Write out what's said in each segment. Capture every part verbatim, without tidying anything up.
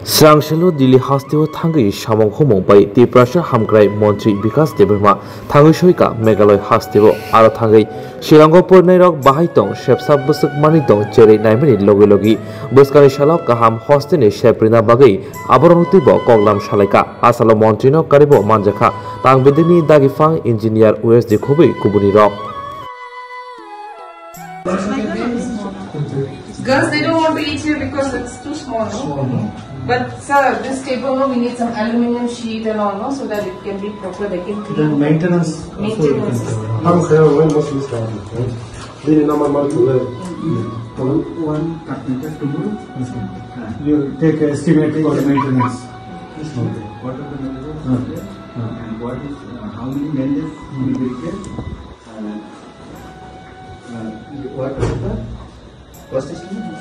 Srangselo Delhi hasteo thangwi samung humung bai Tiprasa hamkrai montri Bikas Debbarma thangwi soika Meghalaya hasteo, aro thangwi Shillongo porinairok bahai tong, sepsa bwswk manwi tong cherwi naimani logi logi bwskangni salo kaham hostelni sep rwna bagwi aborokno twibo koklam salaikha. Asalo montrino karibo manjakha. Tang bidini dagi phang engineer O S D khubui kubunirok. Girls, they don't want to eat here because it's too small, no? Small, no? But sir, this table, no, we need some aluminum sheet and all, no, so that it can be proper, they can clean. Then maintenance also you can Maintenance. Cover. How much, when must we start? Bini number mark. One carpenter tomorrow. You take estimate for the maintenance. Okay. What are the materials there? And what is, uh, how many men will be required? Uh, uh, what is the cost estimate?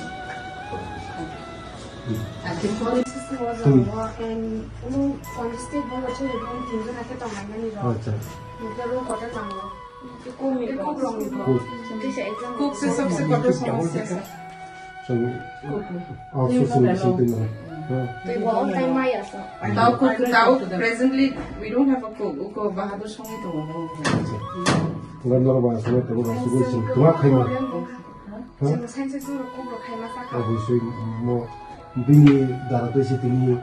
Actually, this is what, and, you know, from the state board, actually, we don't think that I can talk about it. Acha. Cook. Cook se sabse kotor samasya asa. Cook. Tao cook, tao presently we don't have a cook. Uko bahadur songi tongo. Ngan norok ba songi tongo, ba sugui sing tuma khaima. Chwng science chwng rok kok rok khai ma sakha. Obviously, mo bini dara twi se tini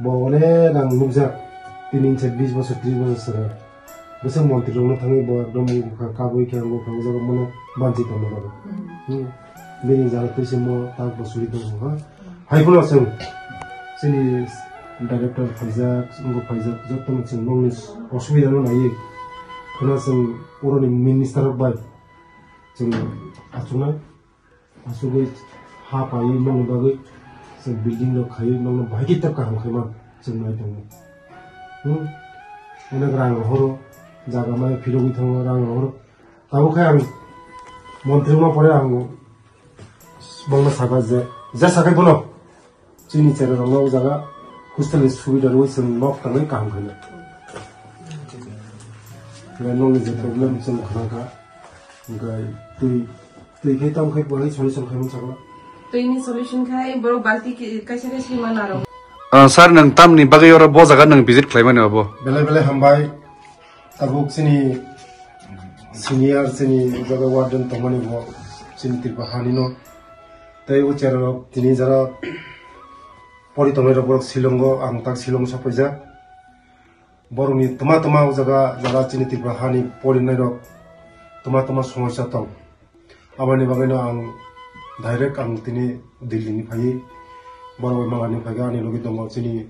bo onek ang nukjak. Tini se bis bosor, tris bosor saka. Bwswk montri rokno thangwi bo ekdom bwkha kabui khe ang bwkha o jaga mano banchi tongma bagwi. Hmm. Bini dara twi se mo tak bo suri tongo ha. Hai phano chwng chini director phaijak, wngkha phaijak, jotono chwng nokni osubida no naiwi. Phano chwng oroni minister rok bai chwng achuknai. Asugwi ha paiwi nokni bagwi chwng building rok khaiwi nokno bahai khe tei kaham khaima chwng nai tongo. Hmm? Onek rang rohoro, jaga maya philogwi thango, rang rohoro. Tabuk khe ang montri wngma pore ang bongno sakha je, je sakhai bono chini chera rokno o jaga hostel ni subida rwui chwng nok tangwi kaham khainai. Hwnkhe nokni je problem chwng khna kha, hwnkhe twi Twi khai tamo khai bo hai solution khai man sakla. Twini solution khai borok balti ki-, kaisa kaisa ma naro. Ah, sir, nwng tamni bagwi oro bo jaga nwng visit khlaimani obo? Belai belai hambai. Tabuk chini senior chini jaga warden tongmani bo chini Tripura hani no. Tei o chera rok tini jara pori tongnai rok borok Shillong o, ang tak Shillong o sokphaijak. Borokni tuma tuma o jaga, jara chini Tripura hani porinairok tuma tuma somosya tong. Aboni bagwino ang direct ang tini Delhi ni phaiwi borok bai malani phaiga, ani logi tongo chini,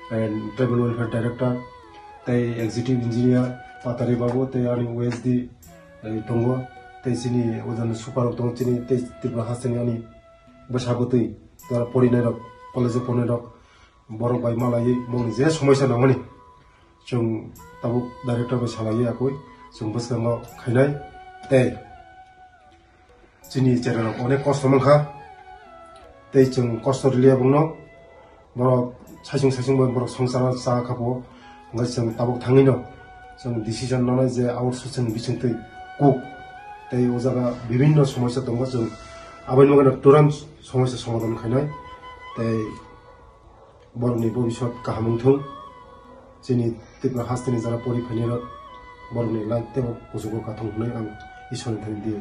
eh, tribal welfare director tei executive engineer Patari babu tei ani O S D, eh, tongo tei chini ojani super rok tongo chini tei Tripura hasteni ani bwsa bwtwi jara porinairok, college o porinairok. Borok bai malaiwi bongni je somosya nangmani chwng tabuk director bai salaiwi yakwi chwng bwskango khainai tei chini chera rok onek kosto mankha tei chwng kosto rwliya bongno borok saichung saichung bai borok songchar cha kha bo hwnkhai chwng tabuk thangwino chwng decision nanai je outsourcing bisingtwi cook tei o jaga bibinno somosya tongo chwng aboni bagwino turan somosya somadhan khainai tei Borokni bobiswt kaham wngthung. Chini Tripura hasteni jara pori phainairok borokni life teibo kuchugo kathung hwnwi ang Ishwarni thani di.